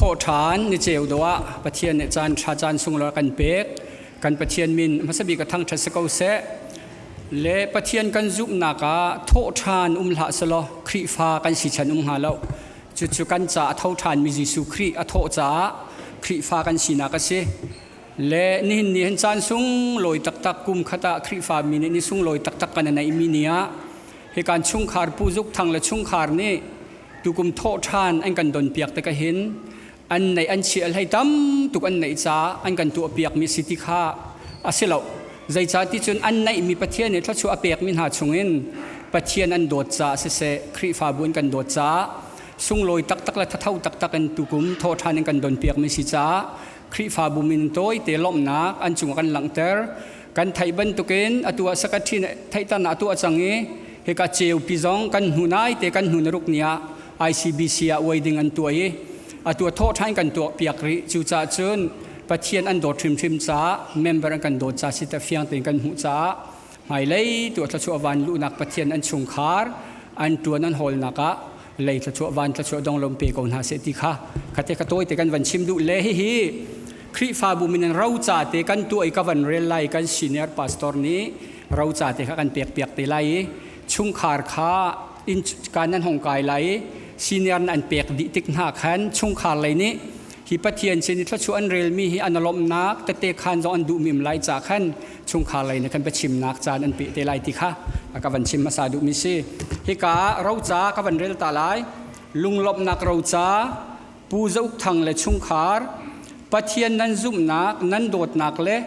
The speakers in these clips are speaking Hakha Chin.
Thawhṭhan ni ceu dawh ah Pathian nih caan ṭha caan sunglawi a kan pek. Kan Pathian min hmasa bik a thangṭhat si ko seh. Le Pathian kan zumhnak ah thawhṭhan um hlah selaw Khrihfa kan si chan um hnga lo. Cucu kan ca a tho ṭhanmi Jesuh Khrih a thawh caah Khrihfa kan sinak a si. Le nihin ni hin caan sunglawi taktak kum khat ah Khrihfa mi nih ni sunglawi taktak kan i neihmi ni ah hi kan chungkhar Pu Zuk Thang le chungkhar nih tukum thawh ṭhan an kan donpiak te ka hin an neih an chiah hlei tam tuk an neih caah an kan tuahpiakmi si ti kha a si lo. Zeicah ti cun an neihmi Pathian nih thluachuah a pekmi hna chungin Pathian an dawt caah siseh Khrihfabu an kan dawt caah sunglawi taktak le thatho taktak in tukum thawh ṭhan in kan donpiakmi si caah Khrihfabu min tawite lawmhnak an cungah kan langhter. Kan theih bantukin atu ah secretary nih theihternak a tuah cang i hika ceupi zong kan hnu nai te kan hnu naruk ni ah ICBC ah uai ding an tuah i atu ah thawh ṭhan kan tuah piak rih. Cucaah cun Pathian an dawt hrimhrim caah member an kan dawt ca si te fiang tein kan hmuh caah hmailei tu thluachuah van luhnak Pathian an chungkhar an ṭuan an hawlnak ah lei thluachuah van thluachuah dong lom pe ko hna seh ti kha khate ka tawi te kan van chim duh le hihi Khrihfabu min in roca te kan tuah i ka van rel lai kan senior pastor nih roca te kha kan pek piak te lai i chungkhar kha in kan nan hong kai lai i senior an pek dih tik hna khan chungkhar lei nih hi Pathian sin i thluachuah an relmi hi an lawmhnak tete khan zong an duhmi um lai ca khan chungkhar lei nih khan biachimnak caan an pe te lai ti kha ka van chim hmasa duhmi si. Hika roca ka van rel ta lai. Lunglawmhnak roca Pu Za Uk Thang le chungkhar Pathian nan zumhnak, nan dawtnak le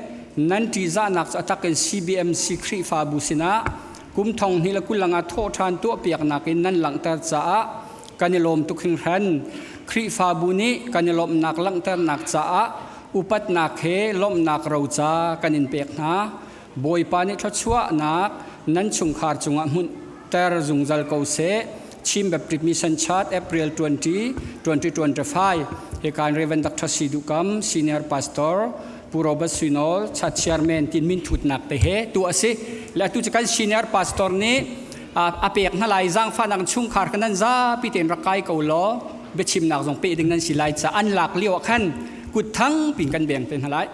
nan ṭihzahnak cu a tak in CBMC Khrihfabu sinah kum thong hnih le 20 ah thawhṭhan tuahpiaknak in nan langhter caah kan i lawm tuk hringhran. Khrihfabu nih kan i lawmhnak langhternak caah upatnak he lawmhnak roca kan in pek hna. Bawipa nih thluachuahnak nan chungkhar cungah hmunhter zungzal ko seh. Chin Baptist Mission Church April 20, 2025 Hikan Reverend Dr. Si Duhkam Senior Pastor Pu Robert Suinol Church Chairman tin min thutnak te he tu a si. Le atu cu kan senior pastor nih a pek hna lai zaangfahnak chungkhar kan nan zapi tein rak kai ko law biachimnak zong pe ding nan si lai ca an lak lio ah khan kut thang pin kan beng te hna lai.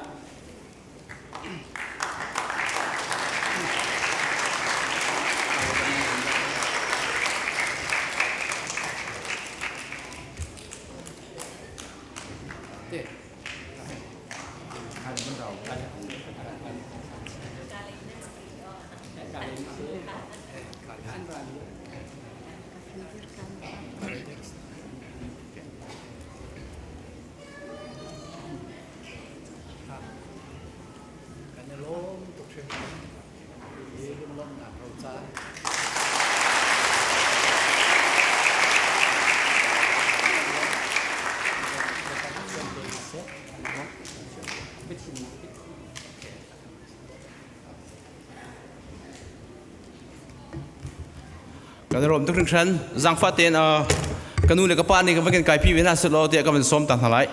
Kan i lawm tuk hringhran. Hi lunglawmhnak roca. Kan i lawm tuk hringhran. Zaangfah tein ka nu le ka pa nih ka van kan kaipi ve hna selaw tiah ka van sawm ta hna lai.